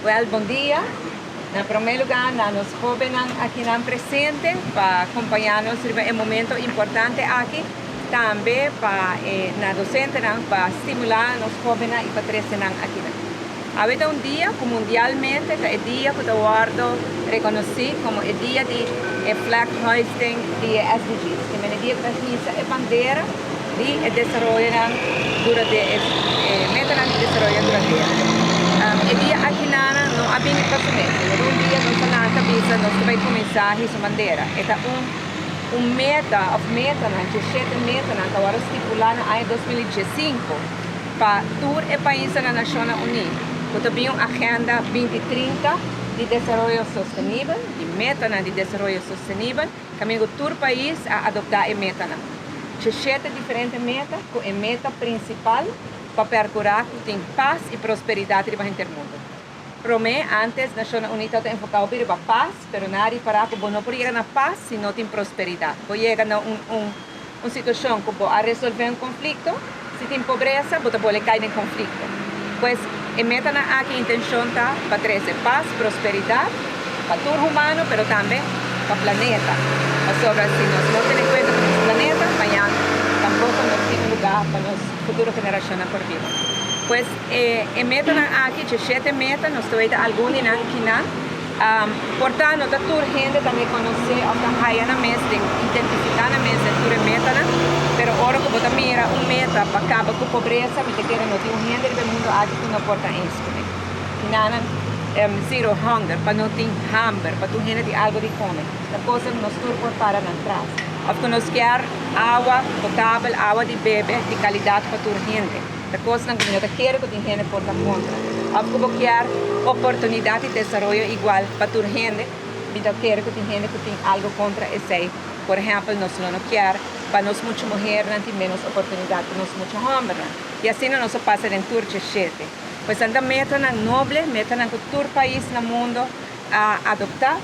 Well, bon dia. Na promé lugá, na nos hóbennan akinan presente pa kompañá nos riba e momento importante aki, tambe pa e na dosentenan pa stimulá nos hóbennan i pa trese nan akinan. Awe ta un dia ku mundialmente ta e dia ku ta wòrdu rekonosí komo e dia di e flag hoisting di e SDG's, ke mene dia ku ta hisa e bandera di e desaroyonan duradero, e metanan di desaroyo duradero. E dia akinana no a bini pa su mes. No ta un dia nos a lanta bisa nos ta bai kuminsá hisa un bandera. E ta un un meta òf metanan, diesshete metanan ku a wòrdu stipulá na aña 2015 pa tur e paisnan na Nashonnan Uní ku ta bin un agenda 2030 di desaroyo sostenibel, di metanan di desaroyo sostenibel. Kaminda ku tur pais a adoptá e metanan. Diesshete diferente meta ku e meta prinsipal pa perkurá ku tin pas i prosperidat riba henter mundu. Promé, ántes Nashonnan Uní tabata enfoká hopi riba pas, pero nan a ripará ku bo no por yega na pas si no tin prosperidat. Bo yega na un un un situashon ku bo a resolvé un konflikto, si tin pobresa bo ta bole kai den konflikto. Pues, e metanan aki intenshon ta pa trese pas, prosperidat pa tur humano pero tambe pa planeta. Pasobra si nos no tene kuenta ku nos planeta, mañan tampoko nos tin un lugá pa nos futuro generashonnan por biba. Pues, e e metanan aki, djeshete meta, nos ta weta algun di nan kinan. Por ta, no ta tur hende ta rekonosé òf ta haya nan mes den identifiká nan mes den tur e metanan, pero ora ku bo ta mira un meta pa kaba ku pobresa, mi ta kere no tin un hende riba e mundu aki ku no por ta eens kuné. Kinanan zero hunger, pa no tin hamber, pa tur hende tin algu di kome, ta kosa ku nos tur por para nan tras. Òf ku nos kier awa potabel, awa di bebe di kalidat pa tur hende. Ta kosnan ku mi no ta kere ku tin hende por ta kontra. Òf ku bo kier oportunidat di desaroyo igual pa tur hende, mi ta kere ku tin hende ku tin algu kontra esei. Por ehèmpel, nos lo no kier pa nos mucha muhernan tin ménos oportunidat ku nos mucha hòmbernan. I asina nos a pasa den tur djeshete. Pues nan ta metanan noble, metanan ku tur pais na mundo a adoptá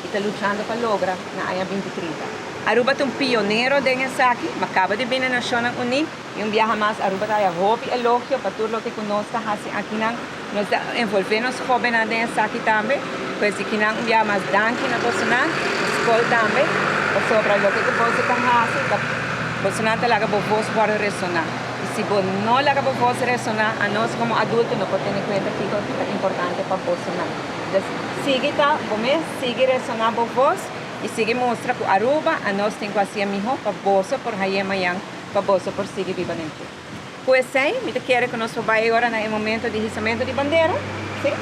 i ta luchando pa logra na aña 2030. Aruba ta un pionero den esaki, ma kaba di bini Nashonnan Uní. I un biaha mas Aruba ta haya hopi elogio pa tur loke ku nos ta hasi akinan. Nos ta envolvé nos hóbennan den esaki tambe. Pues di kinan un biaha mas danki na bosonan, na skol tambe, pasobra loke ku boso ta hasi ta bosonan ta laga bo vos wòrdu resoná. I si bo no laga bo vos resoná, anos komo adulto no por tene kuenta kiko ta importante pa bosonan. Entonces sigui ta bo mes, sigui resoná bo vos i sigui mustra ku Aruba anos tin ku hasié mihó pa boso por haye mañan. Pa boso por sigui biba den dje. Ku esei, mi ta kere ku nos por bai ora na e momento di hisamentu di bandera, sí?